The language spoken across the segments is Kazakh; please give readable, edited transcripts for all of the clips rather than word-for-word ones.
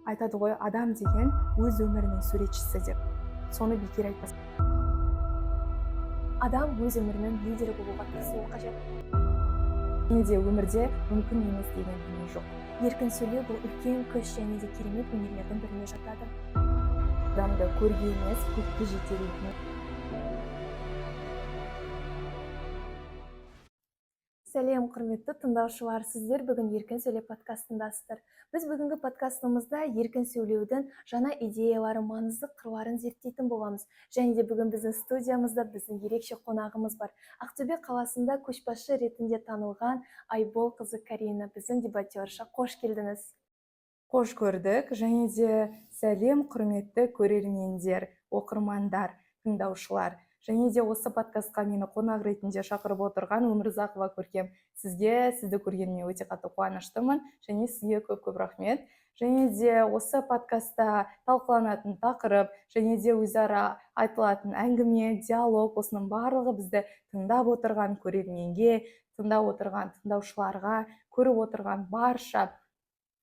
Айтады ғой, адам деген өз өмірінің суретшісі деп. Соны бекер айтпас. Адам өз өмірінің лидері болуға тырысуы қажет. Және де өмірде мүмкін емес деген дүние жоқ. Еркін сөйлеу бұл үлкен күш және де керемет өнерлердің біріне жатады. Адамды көрге емес, көкке жетелейтін. Сәлем, құрметті тыңдаушылар, сіздер бүгін Еркін сөйле подкастындасыздар. Біз бүгінгі подкастымызда еркін сөйлеудің жаңа идеялары, маңызды қырларын зерттейтін боламыз. Және де бүгін біздің студиямызда біздің ерекше қонағымыз бар. Ақтөбе қаласында көшбасшы ретінде танылған Айбол қызы Карина, біздің дебатерша. Қош келдіңіз. Қош көрдік. Және де сәлем, құрметті көрермендер, оқырмандар, тыңдаушылар. Және де осы подкастқа мені қонақ ретінде шақырып отырған Өмірзақова Көркем, сізге, сізді көргеніме өте қатты қуаныштымын және сізге көп-көп рахмет. Және де осы подкастта талқыланатын тақырып және де өзара айтылатын әңгіме, диалог, осының барлығы бізді тыңдап отырған көрерменге, тыңдап отырған тыңдаушыларға, көріп отырған барша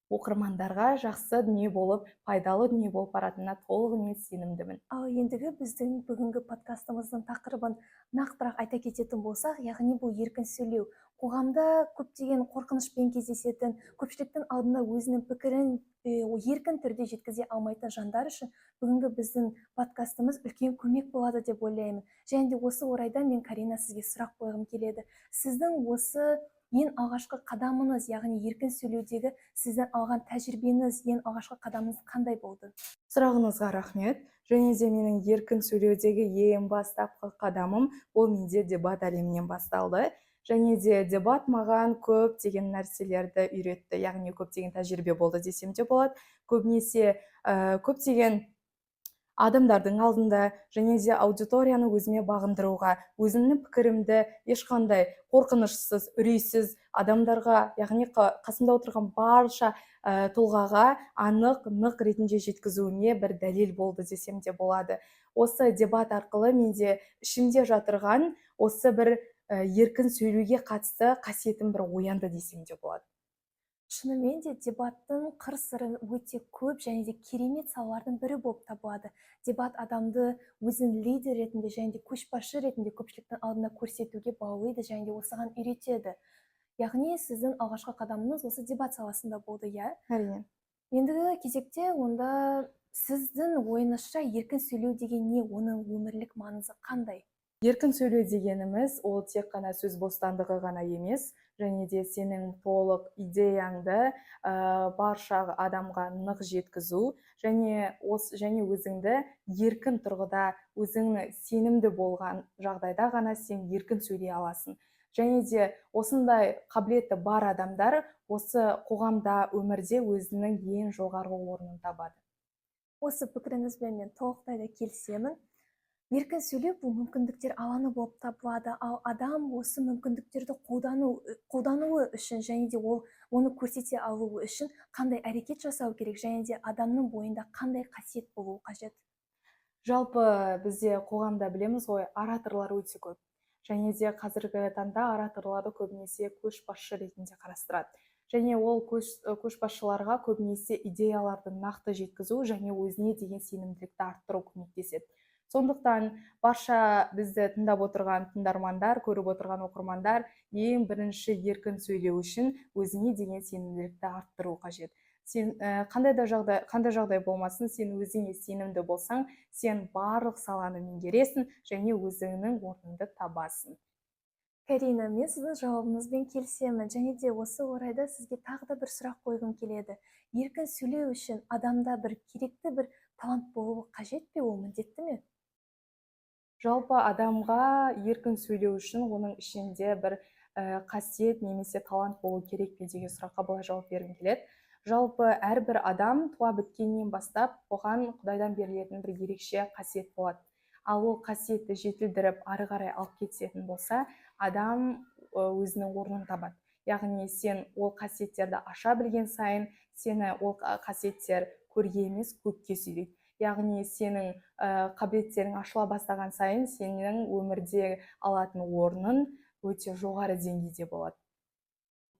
оқырмандарға жақсы дүние болып, пайдалы дүние болып баратынына толығымен сенімдімін. Ал ендігі біздің бүгінгі подкастымыздың тақырыбын нақтырақ айта кететін болсақ, яғни бұл еркін сөйлеу. Қоғамда көптеген қорқынышпен кездесетін, көпшіліктің алдында өзінің пікірін еркін түрде жеткізе алмайтын жандар үшін бүгінгі біздің подкастымыз үлкен көмек болады деп ойлаймын. Және де осы орайда мен, Карина, сізге сұрақ қойғым келеді. Сіздің осы ең алғашқы қадамыңыз, яғни еркін сөйлеудегі сіздің алған тәжірибеңіз, ең алғашқы қадамыңыз қандай болды? Сұрағыңызға рахмет. Және де менің еркін сөйлеудегі ең бастапқы қадамым ол менде дебат әлемінен басталды. Және де дебат маған көптеген нәрселерді үйретті, яғни көптеген тәжірибе болды десем де болады. Көбінесе көптеген адамдардың алдында және де аудиторияны өзіме бағындыруға, өзімнің пікірімді ешқандай қорқынышсыз, үрейсіз адамдарға, яғни қасымда отырған барша тұлғаға анық, нық ретінде жеткізуіме бір дәлел болды десем де болады. Осы дебат арқылы менде ішімде жатырған осы бір еркін сөйлеуге қатысты қасиетім бір оянды десем де болады. Шынымен де дебаттың қыр-сыры өте көп және де керемет салалардың бірі болып табылады. Дебат адамды өзін лидер ретінде және де көшбасшы ретінде көпшіліктің алдында көрсетуге баулиды және де осыған үйретеді. Яғни сіздің алғашқы қадамыңыз осы дебат саласында болды, иә? Әрине. Ендігі кезекте онда сіздің ойыңызша еркін сөйлеу деген не, оның өмірлік маңызы қандай? Еркін сөйлеу дегеніміз ол тек қана сөз бостандығы ғана емес, және де сенің толық идеяңды барша адамға нық жеткізу және және өзіңді еркін тұрғыда, өзіңні сенімді болған жағдайда ғана сен еркін сөйлей аласың. Және де осындай қабілеті бар адамдар осы қоғамда, өмірде өзінің ең жоғарғы орнын табады. Осы пікіріңізбен мен толықтай да келісемін. Еркін сөйлеу бұл мүмкіндіктер алаңы болып табылады, ал адам осы мүмкіндіктерді қолдануы үшін және де ол оны көрсете алуы үшін қандай әрекет жасау керек және де адамның бойында қандай қасиет болуы қажет? Жалпы бізде қоғамда білеміз ғой, ораторлар өте көп. Және де қазіргі таңда ораторларды көбінесе көшбасшы ретінде қарастырады. Және ол көшбасшыларға көбінесе идеяларды нақты жеткізу және өзіне деген сенімділікті арттыру көмектеседі. Сондықтан барша бізді тыңдап отырған тыңдармандар, көріп отырған оқырмандар ең бірінші еркін сөйлеу үшін өзіне деген сенімділікті арттыру қажет. Сен қандай жағдай болмасын, сен өзіңе сенімді болсаң, сен барлық саланы меңгересің және өзіңнің орныңды табасың. Карина, мен сіздің жауабыңызбен келісемін және де осы орайда сізге тағы да бір сұрақ қойғым келеді. Еркін сөйлеу үшін адамда бір керекті бір талант болуы қажет пе, ол міндетті ме? Жалпы адамға еркін сөйлеу үшін оның ішінде бір қасиет немесе талант болу керек пе деген сұраққа былай жауап бергім келеді. Жалпы әрбір адам туа біткеннен бастап оған Құдайдан берілетін бір ерекше қасиет болады. Ал ол қасиетті жетілдіріп ары қарай алып кететін болса, адам өзінің орнын табады. Яғни сен ол қасиеттерді аша білген сайын сені ол қасиеттер көрге емес көкке сүйрейді. Яғни сенің қабілеттерің ашыла бастаған сайын сенің өмірде алатын орның өте жоғары деңгейде болады.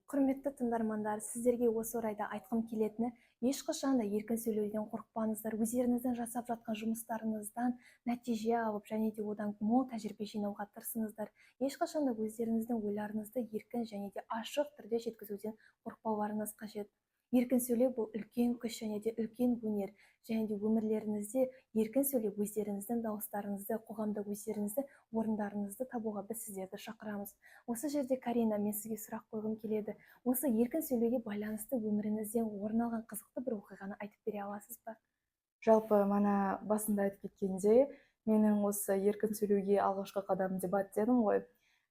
Құрметті тыңдармандар, сіздерге осы орайда айтқым келетіні, Ешқашан да еркін сөйлеуден қорықпаңыздар. Өздеріңіздің жасап жатқан жұмыстарыңыздан нәтиже алып және де одан мол тәжірибе жинауға тырысыңыздар. Ешқашан да өздеріңіздің ойларыңызды еркін және де ашық түрде жеткізуден қорықпауларыңыз қажет. Еркін сөйлеу бұл үлкен күш және де үлкен өнер. Және де өмірлеріңізде еркін сөйлеп, өздеріңіздің дауыстарыңызды, қоғамда өздеріңізді орындарыңызды табуға біз сіздерді шақырамыз. Осы жерде, Карина, мен сізге сұрақ қойғым келеді. Осы еркін сөйлеуге байланысты өміріңізде орын алған қызықты бір оқиғаны айтып бере аласыз ба? Жалпы, мана басында айтып кеткендей, менің осы еркін сөйлеуге алғашқы қадам дебат дедім ғой.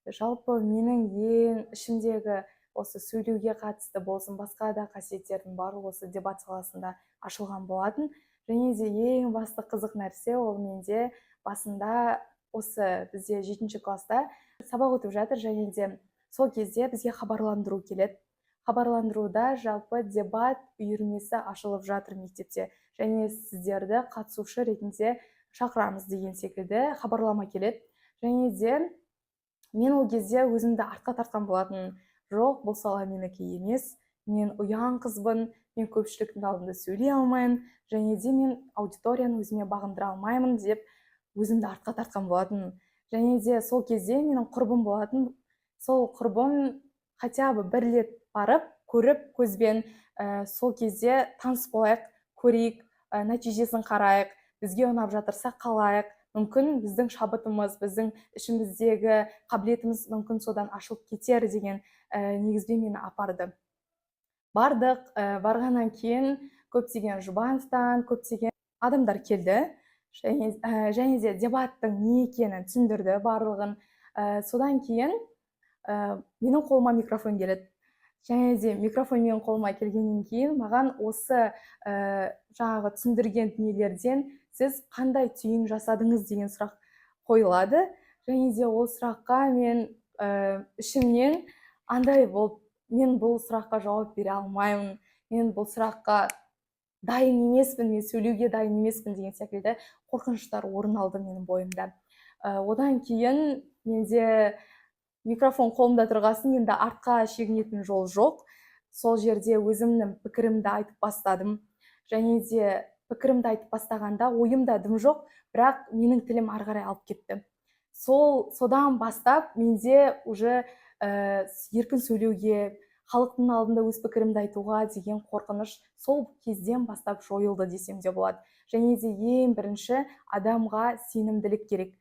Жалпы, менің ең ішімдегі осы сөйлеуге қатысты болсын, басқа да қасиеттердің барлығы осы дебат саласында ашылған болатын. Және де ең басты қызық нәрсе, ол менде басында осы бізде жетінші класста сабақ өтіп жатыр, және де сол кезде бізге хабарландыру келеді. Хабарландыруда жалпы дебат үйірмесі ашылып жатыр мектепте және сіздерді қатысушы ретінде шақырамыз деген секілді хабарлама келеді. Және де мен ол кезде өзімді артқа тартқан болатын. Жоқ, бұл сала менікі емес, мен ұяң қызбын, мен көпшіліктің алдында сөйлей алмаймын және де мен аудиторияны өзіме бағындыра алмаймын деп өзімді артқа тартқан болатын. Және де сол кезде менің құрбым болатын. Сол құрбым хотя бы бір рет барып көріп көзбен, сол кезде таныс болайық, көрейік, нәтижесін қарайық, бізге ұнап жатырса қалайық, мүмкін біздің шабытымыз, біздің ішіміздегі қабілетіміз мүмкін содан ашылып кетер деген негізбен мені апарды. Бардық. Барғаннан кейін көптеген Жұбановтан көптеген адамдар келді және де дебаттың не екенін түсіндірді барлығын. Содан кейін менің қолыма микрофон келеді. Және де микрофон менің қолыма келгеннен кейін маған осы жаңағы түсіндірген дүниелерден сіз қандай түйін жасадыңыз деген сұрақ қойылады. Және де ол сұраққа мен ішімнен андай болып, мен бұл сұраққа жауап бере алмаймын, мен бұл сұраққа дайын емеспін, мен сөйлеуге дайын емеспін деген секілді қорқыныштар орын алды менің бойымда. Одан кейін менде микрофон қолымда тұрғасын, енді артқа шегінетін жол жоқ. Сол жерде өзімнің пікірімді айтып бастадым. Және де пікірімді айтып бастағанда ойымда дым жоқ, бірақ менің тілім ары қарай алып кетті. Содан бастап менде уже еркін сөйлеуге, халықтың алдында өз пікірімді айтуға деген қорқыныш сол кезден бастап жойылды десем де болады. Және де ең бірінші адамға сенімділік керек.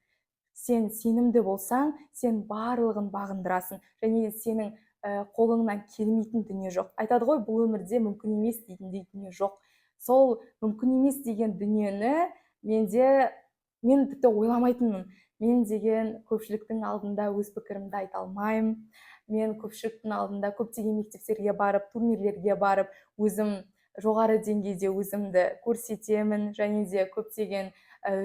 Сен сенімді болсаң, сен барлығын бағындырасың және сенің қолыңнан келмейтін дүние жоқ. Айтады ғой, бұл өмірде мүмкін емес дейтіндей дүние жоқ. Сол мүмкін емес деген дүниені мен тіпті ойламайтынмын. Мен деген көпшіліктің алдында өз пікірімді айта алмаймын, мен көпшіліктің алдында көптеген мектептерге барып, турнирлерге барып, өзім жоғары деңгейде өзімді көрсетемін және де көптеген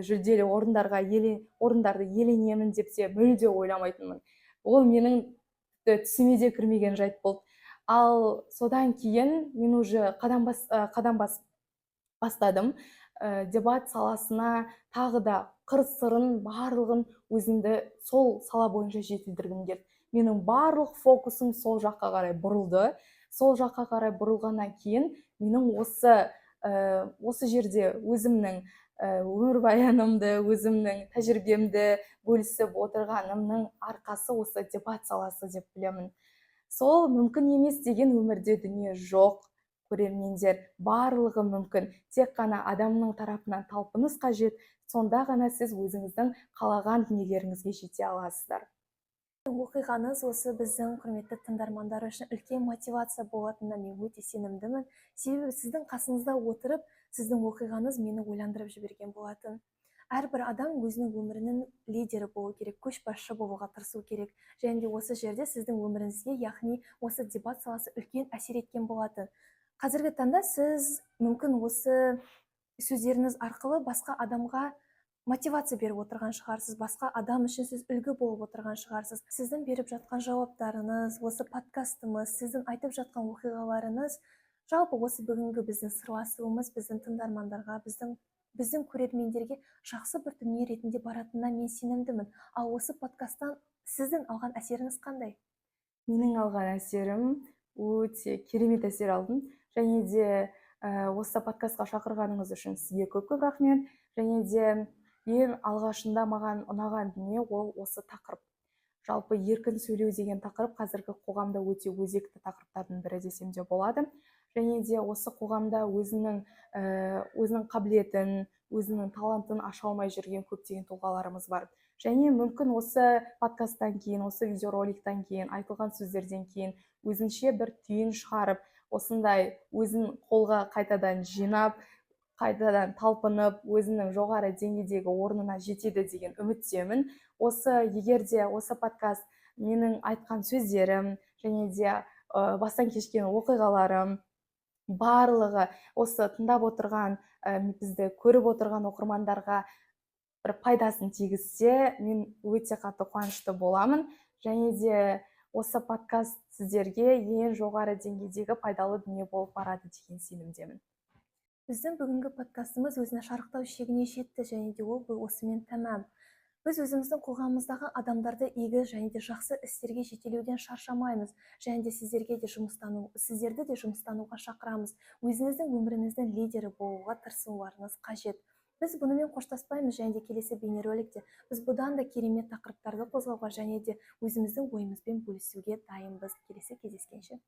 жүлделі орындарды иеленемін деп те мүлде ойламайтынмын. Ол менің тіпті түсіме де кірмеген жайт болды. Ал содан кейін мен уже қадам басып бастадым. Дебат саласына тағы да қыр сырын барлығын өзімді сол сала бойынша жетілдіргім келді. Менің барлық фокусым сол жаққа қарай бұрылды. Сол жаққа қарай бұрылғаннан кейін менің осы жерде өзімнің өмірбаянымды, өзімнің тәжірибемді бөлісіп отырғанымның арқасы осы дебат саласы деп білемін. Сол мүмкін емес деген өмірде дүние жоқ, көрермендер, барлығы мүмкін. Тек қана адамның тарапынан талпыныс қажет, сонда ғана сіз өзіңіздің қалаған дүниелеріңізге жете аласыздар. Оқиғаңыз осы біздің құрметті тыңдармандар үшін үлкен мотивация болатынына мен өте сенімдімін. Себебі сіздің қасыңызда отырып, сіздің оқиғаңыз мені ойландырып жіберген болатын. Әрбір адам өзінің өмірінің лидері болу керек, көшбасшы болуға тырысу керек. Және де осы жерде сіздің өміріңізге, яғни осы дебат саласы үлкен әсер еткен болатын. Қазіргі таңда сіз мүмкін осы сөздеріңіз арқылы басқа адамға мотивация беріп отырған шығарсыз, басқа адам үшін сіз үлгі болып отырған шығарсыз. Сіздің беріп жатқан жауаптарыңыз, осы подкастымыз, сіздің айтып жатқан оқиғаларыңыз, жалпы осы бүгінгі біздің сырласуымыз біздің тыңдармандарға, біздің көрермендерге жақсы бір дүние ретінде баратынына мен сенімдімін. Ал осы подкасттан сіздің алған әсеріңіз қандай? Менің алған әсерім өте керемет әсер алдым. Және де Осы подкастқа шақырғаныңыз үшін сізге көп көп рахмет. Және де ең алғашында маған ұнаған дүние — ол осы тақырып. Жалпы, еркін сөйлеу деген тақырып қазіргі қоғамда өте өзекті тақырыптардың бірі десем де болады. Және де осы қоғамда өзінің қабілетін, өзінің талантын аша алмай жүрген көптеген тұлғаларымыз бар. Және мүмкін, осы подкасттан кейін, осы видеороликтан кейін, айтылған сөздерден кейін өзінше бір түйін шығарып, осындай өзін қолға қайтадан жинап, қайтадан талпынып, өзінің жоғары деңгейдегі орнына жетеді деген үміттемін. Осы егер де осы подкаст, менің айтқан сөздерім және де бастан кешкен оқиғаларым барлығы осы тыңдап отырған, бізді көріп отырған оқырмандарға бір пайдасын тигізсе, мен өте қатты қуанышты боламын. Және де осы подкаст сіздерге ең жоғары деңгейдегі пайдалы дүние болып барады деген сенімдемін. Біздің бүгінгі подкастымыз өзінің шарықтау шегіне жетті және де ол бұл осымен тәмам. Біз өзіміздің қоғамымыздағы адамдарды игі және де жақсы істерге жетелеуден шаршамаймыз және де сіздерді де жұмыстануға шақырамыз. Өзіңіздің өміріңіздің лидері болуға тырысуларыңыз қажет. Біз бұнымен қоштаспаймыз және де келесі бейнероликте біз бұдан да керемет тақырыптарды қозғауға және де өзіміздің ойымызбен бөлісуге дайынбыз. Келесі кездескенше!